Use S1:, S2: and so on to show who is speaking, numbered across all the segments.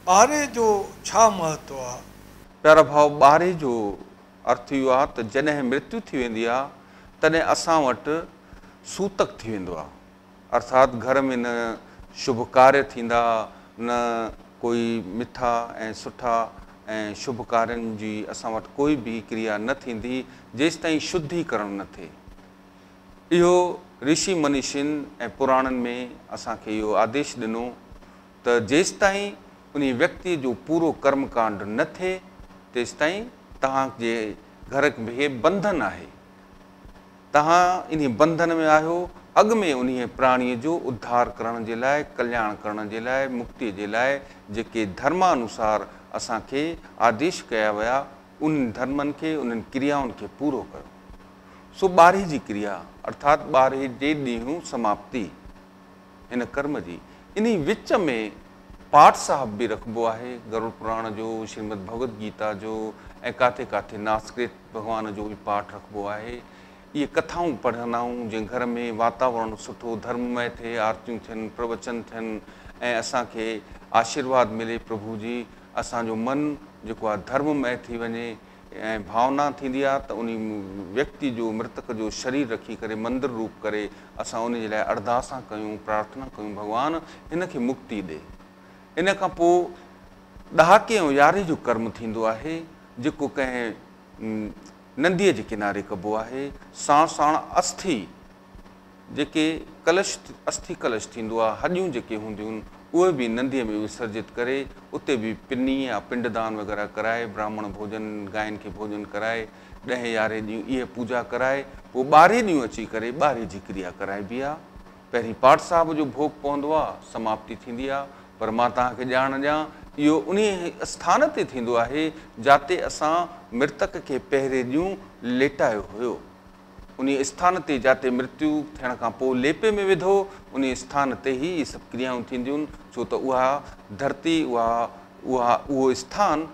S1: ٻاري جو ڇا مهتو آ؟
S2: پيارا ڀاء، ٻاري جو ارٿ اهو آ ته جڏهن مرتيو ٿي ويندي آ تڏهن اسان وٽ سوتڪ ٿي ويندو آ، ارٿات گهر ۾ نه شڀ ڪاريه ٿيندا، نه ڪوئي مٺا ۽ سٺا ۽ شڀ ڪارين جي اسان وٽ ڪوئي به ڪريا نه ٿيندي جيستائين شڌيڪرڻ نه ٿئي. اهو رشي منيشين ۽ پراڻن ۾ اسان کي اهو آديش ڏنو ته جيستائين انهي ويڪتيء جو پورو ڪرمڪانڊ نه ٿئي تيستائين توهان جي گهر کي بنڌن آهي. توهان انهي بنڌن ۾ آهيو، اڳ ۾ انهيء پراڻيء جو اڌار ڪرڻ جي لاء، ڪلياڻ ڪرڻ جي لاء، مڪتيء جي لاء جيڪي ڌرمانوسار اسان کي آديش ڪيا ويا، انهن ڌرمن کي، انهن ڪريائن کي پورو ڪيو. سو ٻارهي جي ڪريا، ارٿات ٻارهي جي ڏينهن سماپتي هن ڪرم جي. انهي وچ ۾ پاٺ صاحب به رکبو آهي، گروڙ پراڻ جو، شريمد ڀڳوت گيتا جو ۽ ڪاٿي ڪاٿي ناسڪرت ڀڳوان جو به پاٺ رکبو آهي. اهي ڪٿائون پڙهندا آهيون، جنهن گهر ۾ واتاورڻ سٺو ڌرممئي ٿئي، آرتيون ٿين، پروچن ٿين ۽ اسان کي آشيرواد ملي پرڀو جي، اسان جو من جيڪو آهي ڌرممئي ٿي وڃي ۽ ڀاونا ٿيندي آهي ته انهي ويڪتي جو مرتڪ جو شرير رکي ڪري مندر روپ ڪري اسان انهي جي لاء ارداسان ڪيون، پرارٿنا ڪيون ڀڳوان هن کي مڪتي ڏي. ان کان پوء ڏهاڪي ۽ يارهين جو ڪرم ٿيندو آهي جيڪو ڪنهن نديء جي ڪناري ڪبو آهي، ساڻ ساڻ اسٿي جيڪي ڪلش اسٿي ڪلش ٿيندو آهي، هڏيون جيڪي هونديون آهن اهي به نديء ۾ وسرجت ڪري اتي به پني يا پنڊدان وغيره ڪرائي براهمڻ ڀوڄن گائن کي ڀوڄن ڪرائي ڏهين يارهين ڏينهن اهي پوڄا ڪرائي پوء ٻارهين ڏينهن اچي ڪري ٻارهين جي ڪريا ڪرائبي آهي. پهرين پاٺ صاحب جو ڀوڳ پوندو آهي، سماپتي ٿيندي آهي، پر مان توهان کي ڄاڻ ڏيان اهو انهيء اسٿان تي ٿيندو آهي جاتي اسان مرتڪ کي پهرين ڏينهن ليٽايو هيو. انهيء اسٿان تي جاتي مرتيو ٿيڻ کان پوء ليپي ۾ وڌو، انهيء اسٿان تي ئي اهي سڀ ڪريائون ٿينديون، ڇو ته اها ڌرتي، اها، اها، اهو اسٿان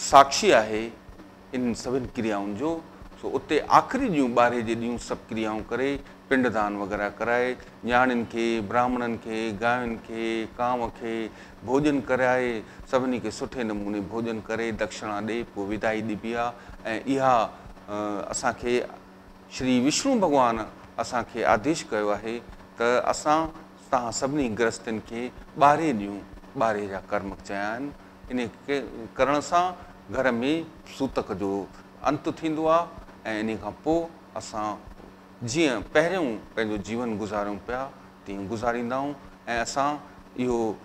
S2: ساکشي آهي انهن سڀن ڪريائن جو. سو اتي آخري ڏينهن ٻارهي جي ڏينهن سڀ ڪريائون ڪري، پنڊدان وغيره ڪرائي، نياڻين کي، براهمڻن کي، گاين کي، ڪانء کي ڀوڄن ڪرائي، سڀني کي سٺي نموني ڀوڄن ڪري، دکشڻا ڏئي، پوء ودائي ڏبي آ ۽ اها اسان کي شري وشنو ڀڳوان اسان کي آديش ڪيو آهي ته اسان توهان سڀني گرهستين کي ٻارهين ڏينهن ٻارهي جا ڪرم چيا آهن. انهي ڪرڻ سان گهر ۾ سوتڪ جو انت ٿيندو آ ۽ انهي کان پوء اسان جيئن پهريون پنهنجو جيون گذاريون پيا تيئن گذاريندا آهيون ۽ اسان اهو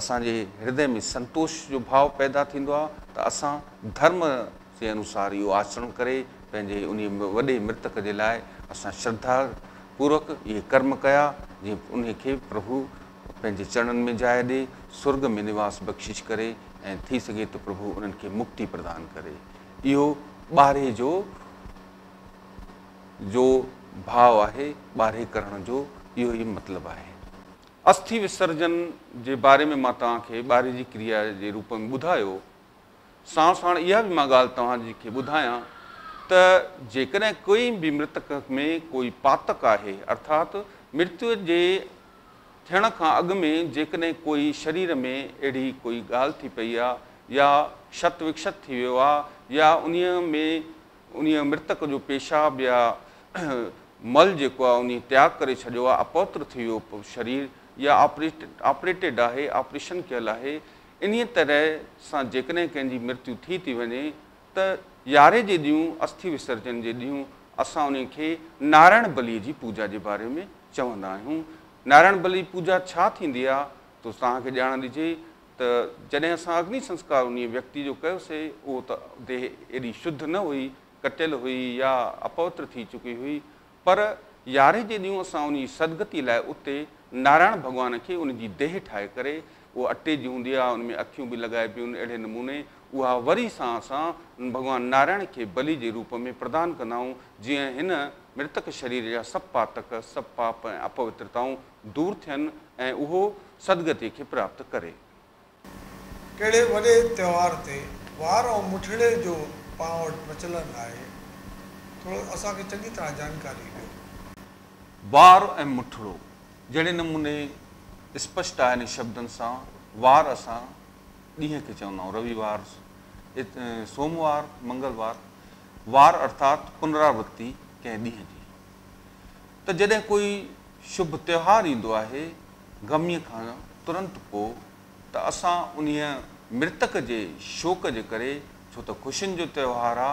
S2: اسان جي هردي ۾ سنتوش جو ڀاو پيدا ٿيندو آ ته اسان ڌرم جي انوسار اهو آچرڻ ڪري پنهنجي انهي وڏي مرتڪ جي لاء اسان شرڌا پوروڪ اهي ڪرم ڪيا جيئن انهي کي پرڀو پنهنجي چرڻن ۾ جاء ڏي، سرڳ ۾ نواس بخشش ڪري ۽ ٿي سگهي ته پرڀو انهن کي مڪتي پردان ڪري. اهو ٻارهي جو جو ڀاء آهي، ٻارهي ڪرڻ جو اهو ئي مطلب آهي. اسٿي وسرجن جي باري ۾ مان توهان کي ٻارهي جي ڪريا جي روپ ۾ ٻڌايو. ساڻ ساڻ اها به مان ڳالهه توهان جي کي ٻڌايان ته جيڪڏهن ڪوئي به مرتڪ ۾ ڪوئي پاتڪ آهي ارٿات مرتيو جي ٿيڻ کان اڳ ۾ جيڪڏهن ڪوئي شرير ۾ اهڙي ڪوئي ڳالهه ٿي پئي آ يا شت وڪشت ٿي ويو آ يا انهيء ۾ انهيء مرتڪ جو پيشاب يا مل جيڪو آ انهيء تياڳ ڪري ڇڏيو آ، اپوتر ٿي ويو شرير يا آپريٽيڊ آهي، آپريشن ڪيل آهي، انهيء طرح سان جيڪڏهن ڪنهن جي مرتيو ٿي ٿي وڃي ته يارهين جي ڏينهن اسٿي وسرجن جي ڏينهن اسان انهي کي نارائڻ بلي جي پوڄا جي باري ۾ چوندا آهيون. نارائڻ بلي پوڄا ڇا ٿيندي آ ته توهان کي ڄاڻ ڏجي ته جڏهن اسان اگني سنسڪار انهي ويڪتي جو ڪيوسي اهو ته ديهه ايڏي شڌ نه هئي، ڪٽيل هئي يا اپوتر ٿي چڪي هئي پر يارهين جي ڏينهن اسان انهي سدگتي لاء اتي نارائڻ ڀڳوان کي ان جي ديهه ٺاهي ڪري اهو اٽي جي هوندي آ ان ۾ اکيون به لڳائبيون آهن اهڙي نموني اها وري سان اسان ڀڳوان نارائڻ کي بلي جي روپ ۾ پردان ڪندا آهيون جيئن هن مرتڪ شرير جا سڀ پاتڪ، سڀ پاپ ۽ اپوترتائون دور ٿين ۽ اهو سدگتي کي پراپت ڪري.
S1: ڪهڙي وڏي تهوار تي وار ۽ مٺڙي جو پان وٽ پرچلن آهي، ٿورو اسان کي چڱي طرح جانڪاري ڏيو.
S2: وار ۽ مٺڙو جهڙي نموني اسپشٽ آهن شبدن سان وار اسان ڏينهن کي چوندا آهيون رويوار، سوموار، منگلوار، وار ارٿات پنراورتي ڪنهن ڏينهن جي. ته جڏهن ڪوئي شڀ تيوهار ايندو آهي غميء کان ترنت پوء ته اسان انهيء مرتڪ جي شوڪ جي ڪري ڇو ته خوشين جو تيوهار آ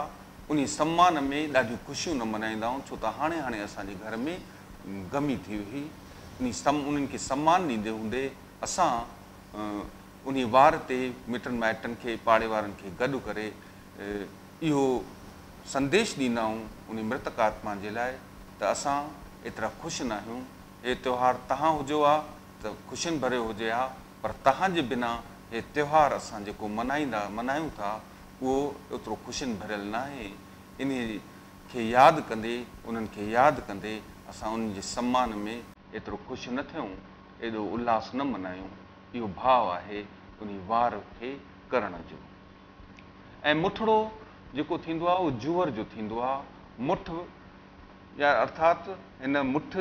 S2: انهي سمان ۾ ڏاڍيون خوشيون نه منائيندا آهيون ڇو ته هاڻي هاڻي اسان جي گهر ۾ غمي ٿي هئي انهي سم انهن کي سمان ڏيندي هوندي اسان انهي وار تي مٽن مائٽن کي پاڙي وارن کي گڏ ڪري اهو سنديش ڏيندا آهيون انهي مرتڪ آتما جي لاء ته اسان ايترا خوش ناهيون هي تيوهار تهان هجو ها ته خوشين ڀريو هجي ها پر تهان جي بنا هي تيوهار اسان جيڪو منائيندا منايون ٿا اهو ايترو خوشين ڀريل ناهي انهي کي ياد ڪندي انهن کي ياد ڪندي اسان انهن جي سمان ۾ ايترو خوش نه ٿيون ايڏو الاس نه منايون اهو ڀاء آهي انهي وار کي ڪرڻ جو. ۽ مٺڙو جيڪو ٿيندو آهي اهو جوئر جو ٿيندو آهي. مٺ يا ارٿات هن مٺ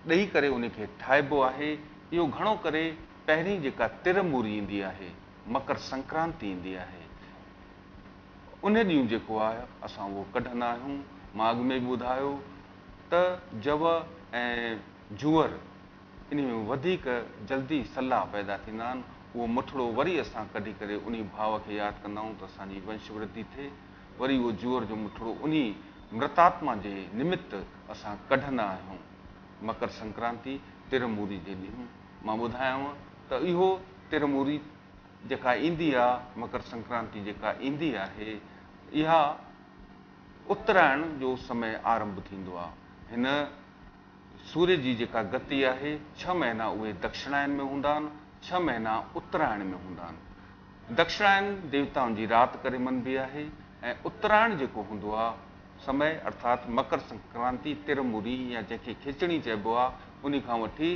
S2: ڏئي ڪري ان کي ٺاهبو آهي. اهو گهڻو ڪري پهرين جيڪا تر موري ايندي آهي، مڪر سنڪرانتي ايندي آهي، ان ڏينهن جيڪو آهي اسان اهو ڪڍندا آهيون. مان اڳ ۾ به ٻڌايو ته جو ۽ جوئر انهي ۾ وڌيڪ جلدي سلا پيدا ٿيندا آهن. اهو مٺڙو وري اسان ڪڍي ڪري انهي ڀاء کي ياد ڪندا آهيون ته اسان جي ونش ورڌي ٿئي. وري اهو جوئر جو مٺڙو انهي مرتاتما جي نمت اسان ڪڍندا آهيون. مڪر سنڪرانتي ترموري جي ڏينهن مان ٻڌايانو ته اهو ترموري جيڪا ايندي آ، مڪر سنڪرانتي جيڪا ايندي آهي، اها اترائڻ جو سمي آرنڀ ٿيندو آ. هن سوريه جي جيڪا گتي آهي، ڇهه مهينا اهي دڪشڻائن ۾ هوندا آهن، ڇهه مهينا اترائڻ ۾ هوندا آهن. دڪشڻائن ديوتائن جي رات ڪري مڃبي آهي ۽ اترائڻ جيڪو هوندو آهي سمي ارٿات مڪر سنڪرانتي، ترموري يا جنهن کي کيچڻي چئبو آهي، انهي کان وٺي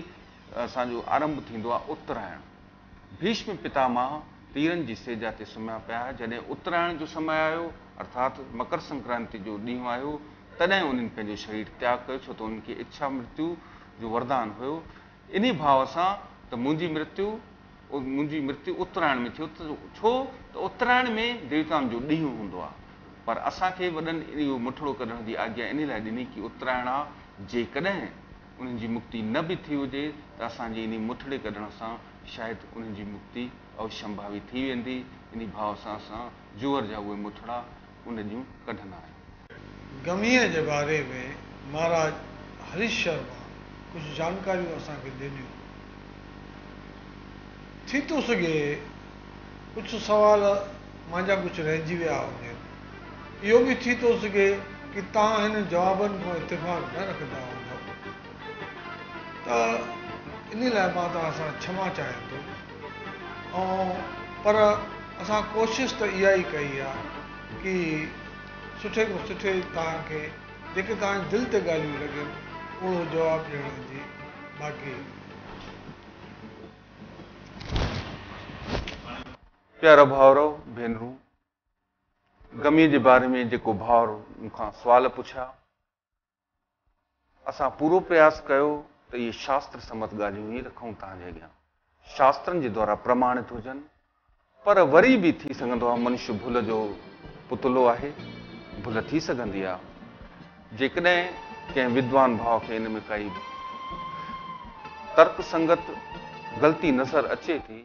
S2: اسان جو آرنڀ ٿيندو آهي اترائڻ. ڀيشم پتاماه تيرن جي سيجا تي سمهيا پيا. جڏهن اترائڻ جو سمي آيو، ارٿات مڪر سنڪرانتي جو ڏينهن آيو، تڏهن انهن پنهنجو شرير تياڳ ڪيو، ڇو ته انهن کي اڇا مرتيو جو وردان هيو. انهي ڀاو سان ته منهنجي مرتيو منهنجي مرتيو اترائڻ ۾ ٿيو ته ڇو ته اترائڻ ۾ ديوتائن جو ڏينهن هوندو آهي. پر اسان کي وڏن اهو مٺڙو ڪڍڻ جي آگيا انهي لاء ڏني ڪي اترائڻ آ، جيڪڏهن انهن جي مڪتي نه به ٿي هجي ته اسان جي انهي مٺڙي ڪڍڻ سان شايد انهن جي مڪتي اوشمڀاوي ٿي ويندي. انهي ڀاو سان اسان جوئر جا اهي مٺڙا ان ڏينهن ڪڍندا آهيون.
S1: غميء جي باري ۾ مهاراج هريش شرما ڪجهه جانڪاريون اسان کي ڏنيون. ٿي ٿو سگهي ڪجهه سوال مانجا ڪجهه رهجي ويا هجن. اهو به ٿي ٿو سگهي ڪي توهان هنن جوابن کان اتفاق نه رکندا هوندؤ ته انهي لاء مان توهان سان ڇما چاهيان ٿو ۽ پر اسان ڪوشش ته اها ئي ڪئي آ ڪي سٺي کان سٺي توهان کي جيڪي توهان جي دل تي ڳالهيون لڳن اهڙو جواب ڏيڻ جي باقي.
S2: پيارا ڀائرو ڀينرون غميء جي باري ۾ جيڪو ڀائر مون کان سوال پڇيا، اسان پورو پرياس ڪيو ته اهي شاستر سمت ڳالهيون ئي رکون توهان جي اڳيان، شاسترن جي دوارا پرماڻت هجن، پر وري به ٿي سگهندو آهي منش ڀل جو پتلو آهي، ڀل ٿي سگهندي آهي. جيڪڏهن ڪنهن ودوان ڀاء کي ان ۾ ڪائي ترڪ سنگت غلطي نظر اچي ٿي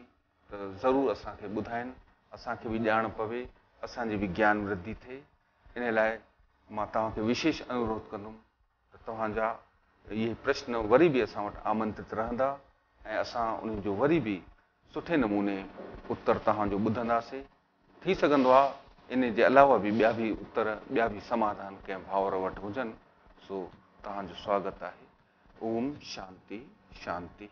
S2: ته ضرور اسان کي ٻڌائين، اسان کي به ڄاڻ پوي، اسان جي به گيان ورڌي ٿئي. انهيء لاء مان توهان کي وشيش انوروڌ ڪندم ته توهان جا اهي پرشن وري به اسان وٽ آمنترت رهندا ۽ اسان انهن جو وري به سٺي نموني اتر توهان جو ٻڌنداسين. ٿي سگهندو آهي انهي جي علاوه به ٻيا به اتر، ٻيا به سماڌان ڪنهن ڀائر وٽ هجن، سو توهان جو سواگت آهي. اوم شانتي شانتي.